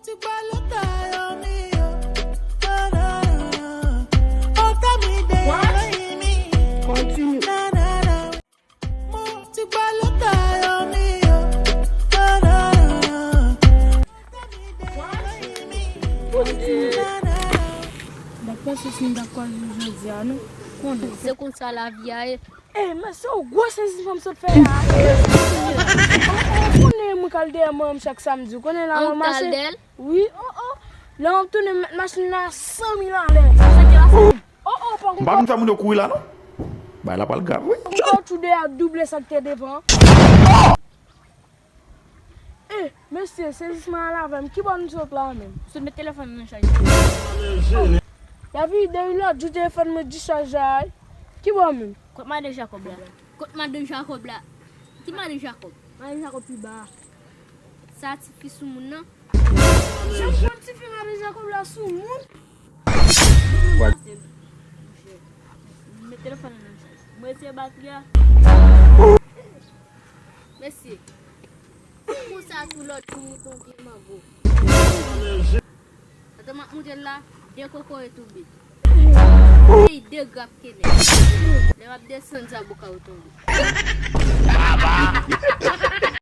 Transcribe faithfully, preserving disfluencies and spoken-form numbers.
Ti gwa leta yo mi yo. Oh, no, no, no. Oh, tell me they What? Love me. Continue. Na, na, na. Mo, ti gwa leta yo mi yo. Oh, no, no, no. Oh, tell me they love me. Continue. Na, na, na. Dakò, se si m dakò jodi a, non. Konnen. Se konsa lavi a ye. Ey, men se yon gwo sezisman m sot fè a. Ou konnen mwen k al dèyè manman m chak samdi. Ou konnen la mwen mache. Wi, oh, oh. Lè m ap tounen m mèt machin nan a san mil alè. Oh, oh, pa M pa konn fè moun yo kouri la, non. Bagay la pral grav, wi. Ou ka tou de a double sa k te devan. Eh, mesye, sezisman al avè m. Ki bò nou sot la menm? Sot met telefòn nan chaj. Y ap vide wi lòt jou telefòn mwen dichaj la. Ki bò menm? Kot madan Jakòb la? Kot madan Jakòb la? Ki madan Jakòb? Madan Jakòb pi ba. Sa ti fi sou moun nan. Jan m konn ti fi madan Jakòb la sou moun. What? Met telefòn nan nan chaj. Mwen retire batri a. Mesye, konsa tou lòt jou mouton vye mango. Pandan m ap moute l la, de kokoye tonbe. Ey, de grap kenèp. Lè m ap desann, zaboka yo tonbe.